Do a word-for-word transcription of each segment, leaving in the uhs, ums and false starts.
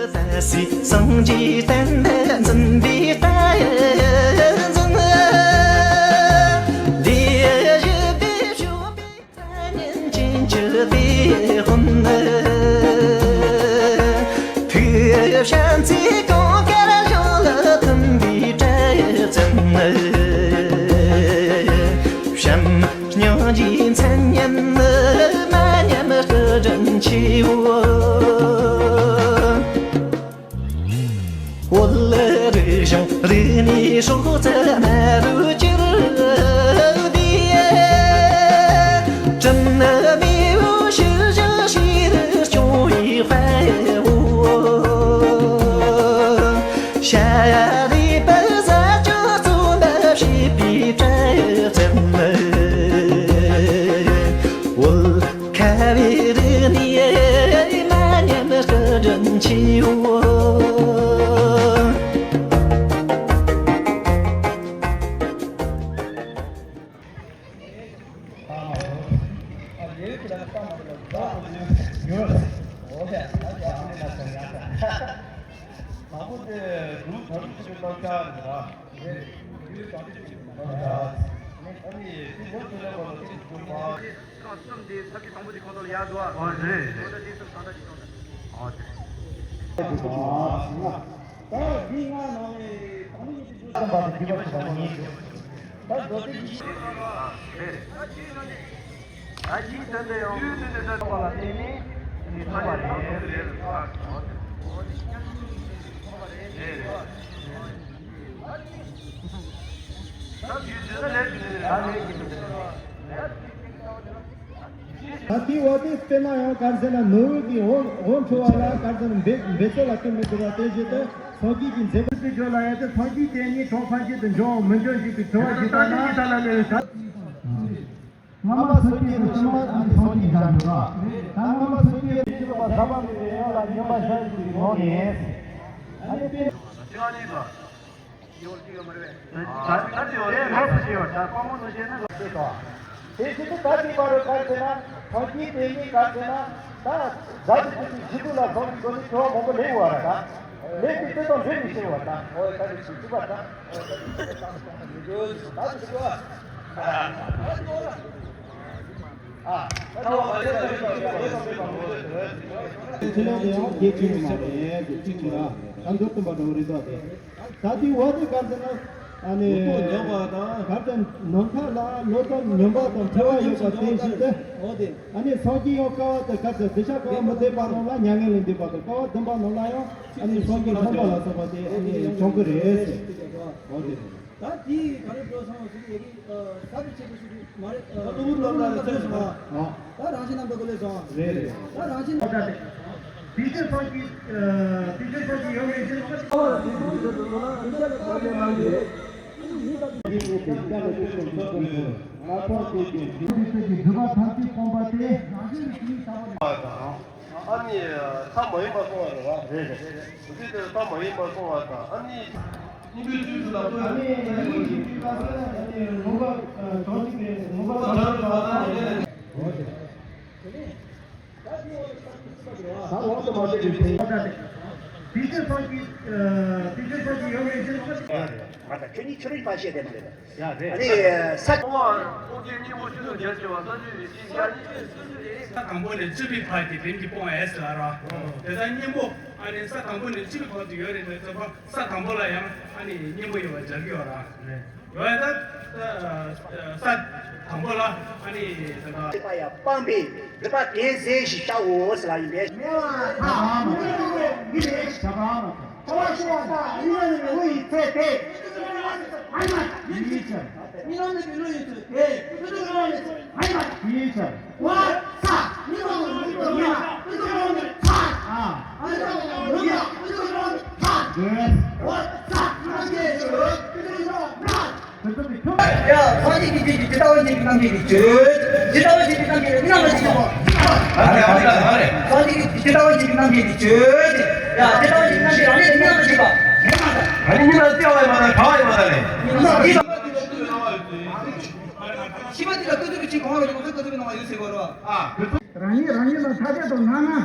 ད་སྲིད་སངས་རྒྱས་བསྟན་པ་འཛིན་པའི་བསྟན་འཛིན། ལས་བཞི་པའི་ཕྱོགས་པའི་ཉིན་བྱིན་གྱིས་བདེ་དཔུང་ནི། ཐུགས་བྱམས་བརྩེ་གང་གར་བཞེངས་ལ་མཐུན་པའི་གྲལ་བཙུགས་ནི། བྱམས་སྙིང་རྗེའི་མཚན་སྙན་ནི། མ་ཉམས་སྐུ་དྲིན་ཆེའོ། བོད་རིག་གཞུང་རིག་གནས་སྲོག་རྩ་དམར་པོའི་གྱུར་པའི། དྲིན་ནི་མེས་པོ་ཤུལ་བཞག་ཤེས་རིག་སྐྱོང་བའི་དཔའ་བོ། ཤ་རུས་པ་ཟ་ཅོག་གཙོ་འདྲ་བྱེད་པའི་གྲལ་བཙུགས་ནི། བོད་ཁ་བའི་རིག་གནས་མ་ཉམས་སྐུ་དྲིན་ཆེའོ། ཁག་གསུམ་དེ་ཐབས་ཇུས་དང་པོ་དེ་ཁོང་ཚོ་ལ་ཡར་འགྲོ་བ། ཨོ་རེད། ཁོང་ཚོ་དེ་གསུམ་གང་འདྲ་ཞིག་གཏོང་ཐུབ། ཨོ་རེད། ད་འདི་ང་ནང་ནས་དང་པོ་ཉིད་དུ་བརྗོད་བཞིན་པ་དང་བརྗོད་པ་ཞིག་དང་གཉིས། ད་མདོ་སྡེ་གི་ཨ་རེད། ད་ཅིའི་ད་ལྟ་ཡང་དུས་ནི་ནི་ད་ཐོག་ལ་བརྟེན་ནས་ནི་ཐོག་པ་རེད། རེད། རེད། ད་དུས་ཚོད་ལ་ལས་དུས་ནི་ད་ལས་ཀྱི་མི་འདུག་ད་དེའི་འོག་ཏུ་དཔེར་ན་ཡང་ག་རེ་ཟེར་ན་ནོར་བུ་གི་འོད་འཕྲོ་བ་ལ་ག་རེ་ཟེར་ན་འབད་འབད་རྩོལ་ལ་བརྟེན་མི་དགོས་པ་དེ་བཞིན་དུ་སངས་རྒྱས་ཀྱི་མཛད་པ་དེ་བརྗོད་ལ་ཡོད་དེ། སངས་རྒྱས་དེ་ཉིད་གྲོགས་ཕན་ཆད་དུ་འབྱུང་བ་མི་འབྱུང་ཞིག་པའི་དྲི་བ་ཞིག་ལྟར་ན། སྔ་མ་སངས་རྒྱས་དང་ཕྱི་མ་ཨ་ནི་སངས་རྒྱས་བཞག་འདུག་ག་ད་སྔ་མ་སངས་རྒྱས་ཀྱི་ཕྱི་མ་ཟག་པ་མེད་པའི་དབྱིངས་ལ་མཉམ་པར་བཞག་ཡོད་པའི་ངང་ནས། ཨ་ནི་དཔེ། ཡོད་གཅིག་ཡོད་མ་རེད་པས། ད་ད་ཅི་ཡོད་རེད། ལོགས་སུ་ཅི་ཡོད། ད་དཔང་པོ་ནུས་ཤེས་ནི་ལོགས་སུ་དང་། དེ་བཞིན་དུ་ད་ཅི་བར་དུ་ག་ཟེར་ན་སངས་རྒྱས་དེ་ཉིད་ག་ཟེར་ན་ད་ཟབ་ཏུ་ཞི་ཁྲོ་ལ་སོགས་པའི་སྒོ་ནས་ཁྱད་པར་མང་པོ་ལས་ཡོད་ར། ད་ལས་དེ་དེ་དང་འབྲེལ་ནས་ཤེས་པ་ད། འོ་ད་ཅི་ཞིག་ཅི་བ་ད། ད་ཅི་ཞིག་བ། ཨ། ད་ཅི་ཞིག་བ། ཁྱེད་ལ་དེ་ཡང་རྒྱལ་ཆེན་མ་རེད་ཅིག་ཅིག་ར། ད་མདོ་སྟོན་པ་འདྲ་བོ་རེད་ད་དེ། ད་དེའི་འོག་ཏུ་ག་ཟེར་ན། ཨ་ནི། ལོ་ཏོག་ཉམས་པ་དང་། གར་དང་ནམ་མཁའ་ལ་ལོ་ཏོག་ཉམས་པ་དང་བྲལ་བ་ཡོད་པ་དེ་བཞིན་དུ། འོ་དེ། ཨ་ནི་སངས་རྒྱས་ཡང་བསྐལ་པ་དུ་གར་དང་གདུལ་བྱ་བསྐལ་པ་མི་ཟད་པ་རྣམས་ལ་མྱ་ངན་ལས་འདས་པ་དང་། བསྐལ་པ་བདུན་པ་རྣམས་ལ་ཡང་ཨ་ནི་སངས་རྒྱས་ལྷུན་པོ་ལ་སོགས་པ་དེ་ཨ་ནི་བྱུང་གི་རེད། འོ་དེ། ད་དེའི་ག་རེ་འགྲོ་སོང་ཟེར་ཡ་གི་ཟབ་པའི་ཆེད་དུ་ཞུ་རྒྱུ་མ་རེད། ད་ལྟ་བུ་ལོ་ལ་ལ་ཚོད་སོང་བ། ད་རང་བཞིན་རྣམ་དག་གི་ལས་སོང་བ། རེད་རེད། ད་རང་བཞིན་རྣམ་དག་དེ། དེ་ཚོ་ཚོགས་ཀྱི་དེ་ཚོ་ཚོགས་ཀྱི་ཡོད་མེད་ཅེས་ལ། ཨོ་དེ་ཚོ་ཚོགས་ཀྱི་ཡོད་མེད་ཅེས་ལ། ཨ་ནི་ས་མ་ཡིན་པ་སོང་བ་རེད་བ། རེད་རེད། དེ་ཚོ་ས་མ་ཡིན་པ་སོང་བ་དང་ཨ་ནི། སྙིང་པོའི་ཚུལ་དུ་ལ་ལྟོས་ནས་ནི་ངོ་བོ་གྲངས་གཅིག་པའི་ངོ་བོ་གྲངས་གཅིག་པ་དང་། ད་འོག་ཏུ་མ་བྱས་པའི་ཕན་ཡོན། དེ་ཚོ་ཚོགས་ཀྱི་དེ་ཚོ་ཚོགས་ཀྱི་ཡོད་མེད་ཅེས་ལ། ང་དང་ཁྱོད་གཉིས་ཕྱི་རོལ་པ་བཤད་བསྡད་མ་རེད། ཡ་རེད། ཨ་ནི་ས། ས་དང་པོ་ནས་བཅུ་པའི་བར་གྱི་རིམ་གྱིས་སྤོང་ཨེ་ཟེར་ར། དེ་ཚ་གཉེན་པོ་ཨ་ནི་ས་དང་པོ་ནས་བཅུ་པའི་བར་དུ་ཡོད་རེད་དེ་ཚོ་ས་དང་པོ་ལ་ཡང་ཨ་ནི་གཉེན་པོ་ཡོད་པ་སྦྱར་གྱི་ཡོད་ར། ཡོད་ཡ་ད་ས་དང་པོ་ལ་ཨ་ནི་ད་ལྟ། ཅེས་པ་ཡང་སྤངས་པས་སྒྲིབ་པ་དེ་ཟད་ཞེས་བྱའོ་ཟེར་བ་ཡིན་པས། ཉེ་བར་མཐའ་མི་འགྲོ་བའི་མི་དེ་བྱ་བ་མ་ཐོབ། ཁོ་བ་ཤི་བ་དང་གཉིས་པ་ནི་མི་བོ་ཡི་ཚེ་སྟེ། ཨ་ཡ་ཡིན་ཕྱིར། གཉིས་པ་ནི་མི་བོ་ཡི་ཚེ་སྟེ། ཨ་ཡ་ཡིན་ཕྱིར། འོ་ཚ། གཉིས་པ་ནི་མི་བོ་ཡི་ཚེ་སྟེ། ཨ་ཡ་ཡིན་ཕྱིར། འོ་ཚ། ཡ། སངས་རྒྱས་ཀྱི་ཆོས་ཀྱི་ཇི་ལྟ་བ་ཉིད་ཀྱི་རྣམ་འབྱེད་ཀྱི་ཆོས། ཇི་ལྟ་བ་ཉིད་ཀྱི་རྣམ་འབྱེད་ཀྱི་རྣམ་འབྱེད་ཀྱི་ཆོས། སངས་རྒྱས་ཀྱི་ཇི་ལྟ་བ་ཉིད་ཀྱི་རྣམ་འབྱེད་ཀྱི་ཆོས། ཡ། ཇི་ལྟ་བ་ཉིད་ཀྱི་རྣམ་འབྱེད་རང་ཉིད་ལ་རྣམ་འབྱེད་པ། ཨ་ནི་ཉིད་ལ་བརྩེ་བ་ཡང་མ་དང་གང་བ་ཡང་མ་དང་ནས། ཤི་བ་དེ་ལ་ཀུན་རྫོབ་ཀྱི་ཆོས་གང་བ་ཡོད་ཀུན་རྫོབ་ཀྱི་སྣང་བ་ཡོད་ཟེར་བ་རེད། རང་ཉིད་རང་ཉིད་ལ་ཐ་དད་དུ་སྣང་ན།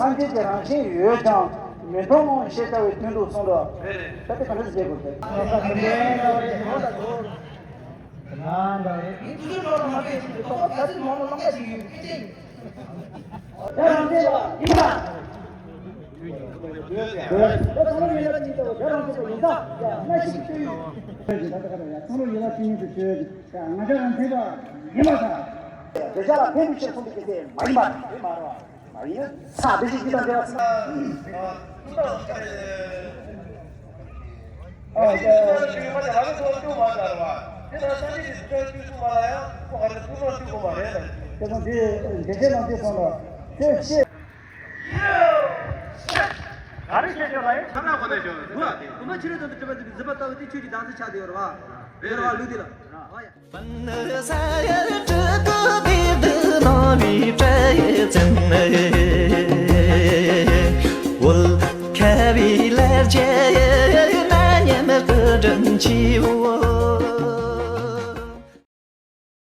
སངས་རྒྱས་ཀྱི་རང་བཞིན་ཡོད་ཀྱང་མི་མཐོང་ཞེས་བྱ་བའི་དོན་དུ་གསུངས་པ། ད་དེ་ག་འདྲ་བྱེད་དགོས་ཏེ། ག་རེ་བཤད་ཆོག་ལ་ཡིན། ཁ་ལག་གོ་ནས་ཆོག་ལ་ཡིན། དགོན་པ་ཕྱི་རོལ་དུ་གྲུབ་པ་ཟིན་པ་ལྟ་བུ་དེ་ཆོས་ཀྱི་བདག་འཛིན་ཆགས་བསྡད་ཡོད་རེད་བ། རེད་བ། ལུགས་འདི་ལ། ཨ་ཡ།